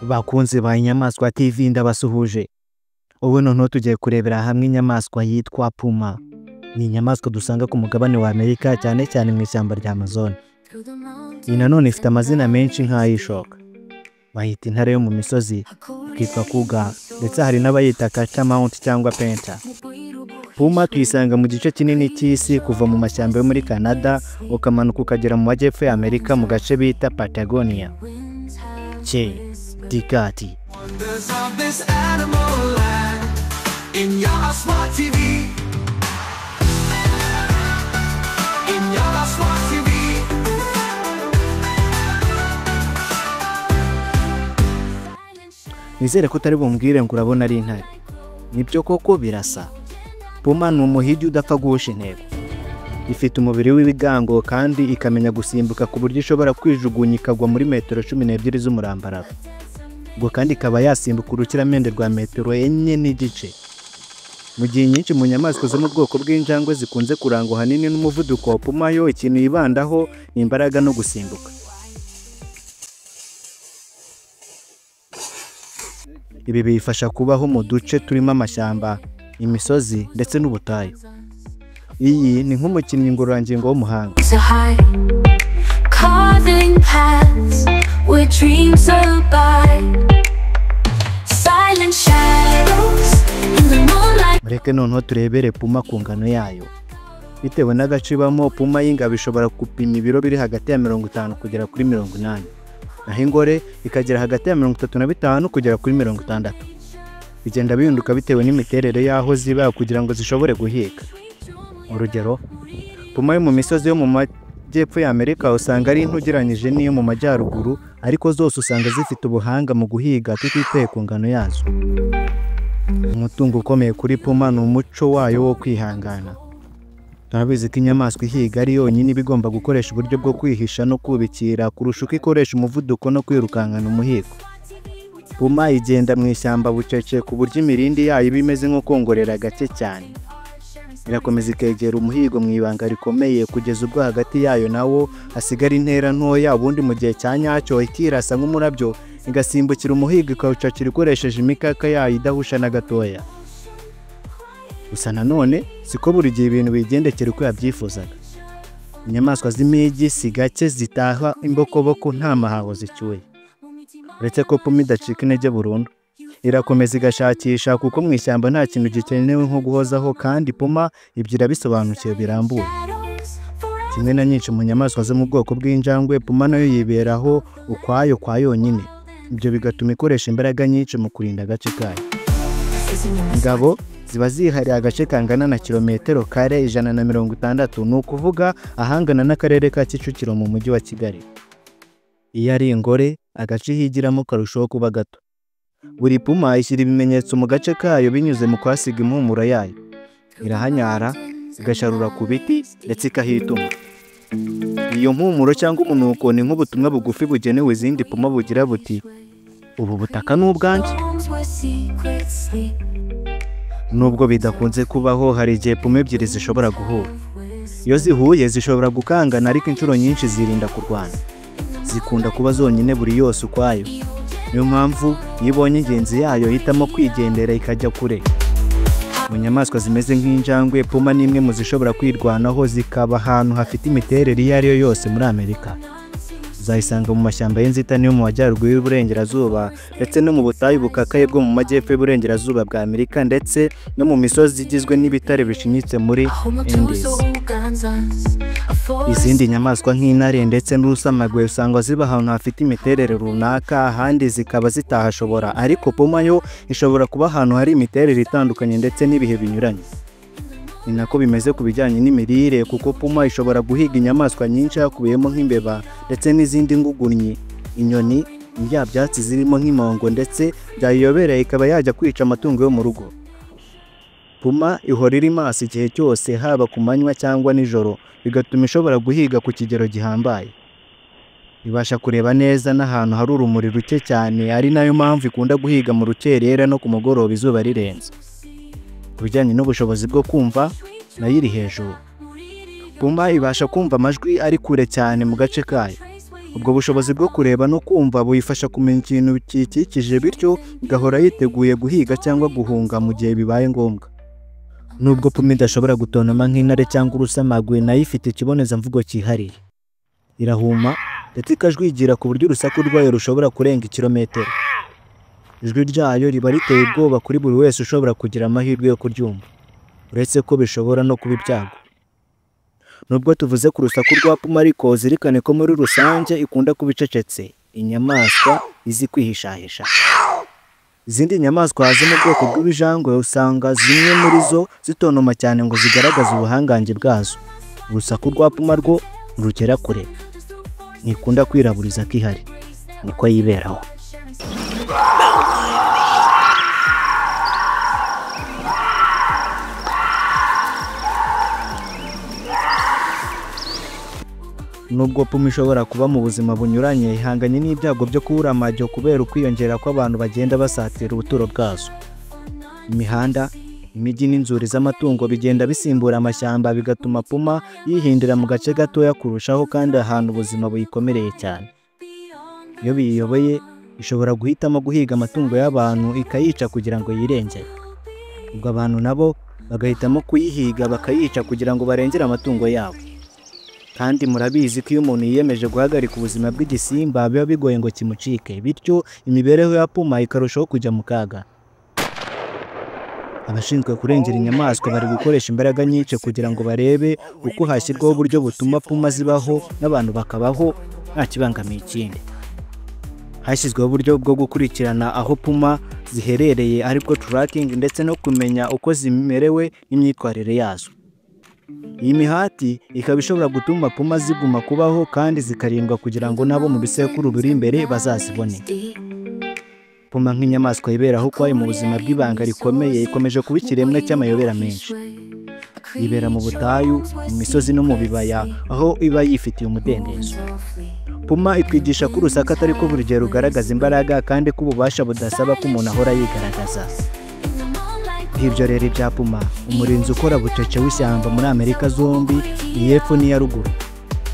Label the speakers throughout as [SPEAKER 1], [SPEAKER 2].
[SPEAKER 1] Bakunzi ba Inyamaswa TV ndabasuhuje. Ubu noneho tugiye kurebera hamwe inyamaswa yitwa Puma. Ni inyamaswa dusanga ku mugabane wa Amerika cyane cyane mu ishyamba rya Amazon. Iyi nanone ifite amazina menshi nk'ay'ishoka. Bayita intare yo mu misozi, ikitwa cougar, ndetse hari n'abayita catamount cyangwa panther. Puma tuyisanga mu gice kinini cy'isi kuva mu mashyamba yo muri Canada ukamanuka ukagera mu majyepfo ya Amerika mu gace bita Patagonia. C. Dikati.
[SPEAKER 2] Wonders of this animal land in Inyamaswa TV. Inyamaswa TV.
[SPEAKER 1] Nizere ko utari bumbwire ngo urabona ari intare. Nibyo koko birasa. Puma ni umuhigi udapfa guhusha intego. Ifite umubiri w'ibigango kandi ikamenya gusimbuka ku buryo ishobora kwijugunya ikagwa muri metero 12 z'umurambararo. Ubwo kandi ikaba yasimbuka urukiramende rwa metero 4.5. Mu gihe nyinshi mu nyamaswa zo mu bwoko bw'injangwe zikunze kurangwa ahanini n'umuvuduko wa Puma, yo ikintu yibandaho ni imbaraga no gusimbuka. Ibi biyifasha kubaho mu duce turimo amashyamba, imisozi ndetse n'ubutayu. Iyi ni nk'umukinnyi ngororangingo w'umuhanga.
[SPEAKER 3] So high, carving paths where dreams abide. Silent shadows in the moonlight.
[SPEAKER 1] Mureke noneho turebere Puma ku ngano yayo. Bitewe n'agace ibamo, Puma y'ingabo ishobora gupima ibiro biri hagati ya 50 kugera kuri 80. Naho ingore ikagera hagati ya 35 kugera kuri 60. Bigenda bihinduka bitewe n'imiterere y'aho ziba kugira ngo zishobore guhiga. Urugero, Puma yo mu misozi yo mu majyepfo ya Amerika usanga ari nto ugereranyije n'iyo mu majyaruguru, ariko zose usanga zifite ubuhanga mu guhiga tutitaye ku ngano yazo. Umutungo ukomeye kuri Puma ni umuco wayo wo kwihangana. Turabizi ko inyamaswa ihiga ari yonyine iba igomba gukoresha uburyo bwo kwihisha no kubikira kurusha uko ikoresha umuvuduko no kwirukankana umuhigo. Puma igenda mu ishyamba bucece ku buryo imirindi yayo iba imeze nko kongorera gake cyane. Irakomeza ikegera umuhigo mu ibanga rikomeye kugeza ubwo hagati yayo nawo hasigara intera ntoya, ubundi mu gihe cya nyacyo ikirasa nk'umurabyo igasimbukira umuhigo ikawucakira ikoresheje imikaka yayo idahusha na gatoya. Gusa nanone siko buri gihe ibintu bigendekera uko yabyifuzaga. Inyamaswa z'imigi si gake zitaha imbokoboko nta mahaho zicyuye. Uretse ko Puma idacika intege burundu, irakomeza igashakisha kuko mu ishyamba nta kintu gikenewe nko guhozaho, kandi Puma ibyo irabisobanukiwe birambuye. Kimwe na nyinshi mu nyamaswa zo mu bwoko bw'injangwe, Puma nayo yiberaho ukwayo kwa yonyine. Ibyo bigatuma ikoresha imbaraga nyinshi mu kurinda agace kayo. Ingabo ziba zihariye agace kangana na kilometero kare 160, ni ukuvuga ahangana n'akarere ka Kicukiro mu mujyi wa Kigali. Iyo ari ingore, agace ihigiramo karushaho kuba gato. Buri Puma ishyira ibimenyetso mu gace kayo binyuze mu kuhasiga impumuro yayo. Irahanyara, igasharura ku biti ndetse ikahituma. Iyo mpumuro cyangwa umunuko ni nk'ubutumwa bugufi bugenewe izindi Puma bugira buti: ubu butaka ni ubwanjye.
[SPEAKER 3] Homes where secrets sleep.
[SPEAKER 1] Nubwo bidakunze kubaho, hari igihe Puma ebyiri zishobora guhura. Iyo zihuye zishobora gukangana, ariko inshuro nyinshi zirinda kurwana. Zikunda kuba zonyine buri yose ukwayo. Niyo mpamvu iyo ibonye ingenzi yayo ihitamo kwigendera ikajya kure. Mu nyamaswa zimeze nk'injangwe, Puma ni imwe mu zishobora kwirwanaho zikaba ahantu hafite imiterere iyo ari yo yose muri Amerika. Uzayisanga mu mashyamba y'inzitane yo mu majyaruguru y'uburengerazuba ndetse no mu butayu bukakaye bwo mu majyepfo y'uburengerazuba bwa Amerika ndetse no mu misozi igizwe n'ibitare bishinyitse muri Andes. Izindi nyamaswa nk'intare ndetse n'urusamagwe usanga ziba ahantu hafite imiterere runaka, ahandi zikaba zitahashobora, ariko Puma yo ishobora kuba ahantu hari imiterere itandukanye ndetse n'ibihe binyuranye. Ni nako bimeze ku bijyanye n'imirire, kuko Puma ishobora guhiga inyamaswa nyinshi hakubiyemo nk'imbeba ndetse n'izindi ngugunnyi, inyoni, indyabyatsi zirimo nk'impongo ndetse byayiyobereye ikaba yajya kwica amatungo yo mu rugo. Puma ihora iri maso igihe cyose, haba ku manywa cyangwa nijoro, bigatuma ishobora guhiga ku kigero gihambaye. Ibasha kureba neza n'ahantu hari urumuri ruke cyane, ari nayo mpamvu ikunda guhiga mu rukerera no ku mugoroba izuba rirenze. Ku bijyanye n'ubushobozi bwo kumva, nayo iri hejuru. Puma ibasha kumva amajwi ari kure cyane mu gace kayo. Ubwo bushobozi bwo kureba no kumva buyifasha kumenya ikintu kiyikikije, bityo igahora yiteguye guhiga cyangwa guhunga mu gihe bibaye ngombwa. Nubwo puma idashobora gutontoma nk'intare cyangwa urusamagwe, nayo ifite ikibonezamvugo cyihariye. Irahuma ndetse ikajwigira ku buryo urusaku rwayo rushobora kurenga ikirometero. Ijwi ryayo riba riteye ubwoba kuri buri wese ushobora kugira amahirwe yo kuryumva, uretse ko bishobora no kuba ibyago. Nubwo tuvuze ku rusaku rwa puma ariko zirikane ko muri rusange ikunda kuba icecetse, inyamaswa izi kwihishahisha. Izindi nyamaswa zo mu bwoko bw'ibijangwe usanga zimwe muri zo zitontoma cyane ngo zigaragaze ubuhangange bwazo. Urusaku rwa puma rwo ntirugera kure, ntikunda kwiraburiza ko ihari, niko yiberaho. Nubwo puma ishobora kuba mu buzima bunyuranye, ihanganye n'ibyago byo kubura amajyo kubera ukwiyongera kw'abantu bagenda basatira ubuturo bwazo. Imihanda, imijyi n'inzuri z'amatungo bigenda bisimbura amashyamba, bigatuma puma yihindira mu gace gatoya kurushaho kandi ahantu ubuzima buyikomereye cyane. Iyo biyiyoboye, ishobora guhitamo guhiga amatungo y'abantu ikayica kugira ngo yirengere. Ubwo abantu nabo bagahitamo kuyihiga bakayica kugira ngo barengere amatungo yabo. Kandi murabizi ko iyo umuntu yiyemeje guhagarika ubuzima bw'igisimba biba bigoye ngo kimucike, bityo imibereho ya puma ikarushaho kujya mu kaga. Abashinzwe kurengera inyamaswa bari gukoresha imbaraga nyinshi kugira ngo barebe uko hashyirwaho uburyo butuma puma zibaho n'abantu bakabaho nta kibangamiye ikindi. Hashyizweho uburyo bwo gukurikirana aho puma ziherereye, aribwo tracking, ndetse no kumenya uko zimerewe n'imyitwarire yazo. Iyi mihati ikaba ishobora gutuma puma ziguma kubaho kandi zikarindwa kugira ngo nabo mu bisekuru biri imbere bazazibone. Puma nk'inyamaswa yiberaho ukwayo mu buzima bw'ibanga rikomeye, ikomeje kuba ikiremwa cy'amayobera menshi. Yibera mu butayu, mu misozi no mu bibaya, aho iba yifitiye umudendezo. Puma itwigisha ko urusaku atari ko buri gihe rugaragaza imbaraga, kandi ko ububasha budasaba ko umuntu ahora yigaragaza. Ngibyo rero ibya puma, umurinzi ukora bucece w'ishyamba muri Amerika zombi, iy'epfo n'iya ruguru.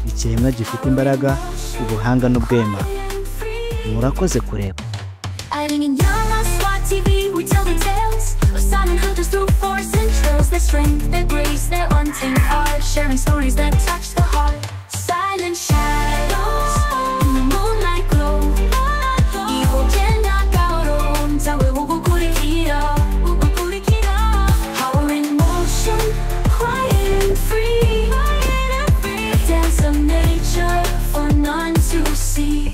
[SPEAKER 1] Ikiremwa gifite imbaraga, ubuhanga n'ubwema. Murakoze kureba.
[SPEAKER 3] Hiding in Nyamaswa TV, we tell the tales of silent hunters through forests and trails. Their strength, their grace, their untamed art, sharing stories that touch the heart. Silent shadows in the moonlight glow. Power in motion, quiet and free. A dance of nature for none to see.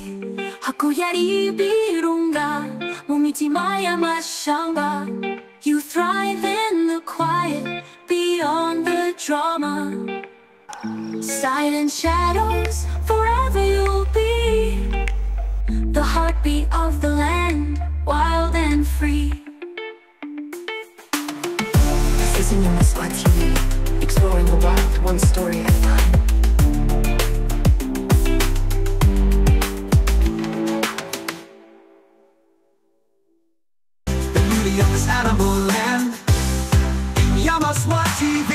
[SPEAKER 3] Hakurya y'ibirunga, mu mitima y'amashamba. You thrive in the quiet, beyond the drama. Silent shadows, forever you'll be. The heartbeat of the land, wild and free.
[SPEAKER 4] This is Nyamaswa TV, exploring the wild one story at a time.
[SPEAKER 2] The beauty of this animal land, Nyamaswa TV.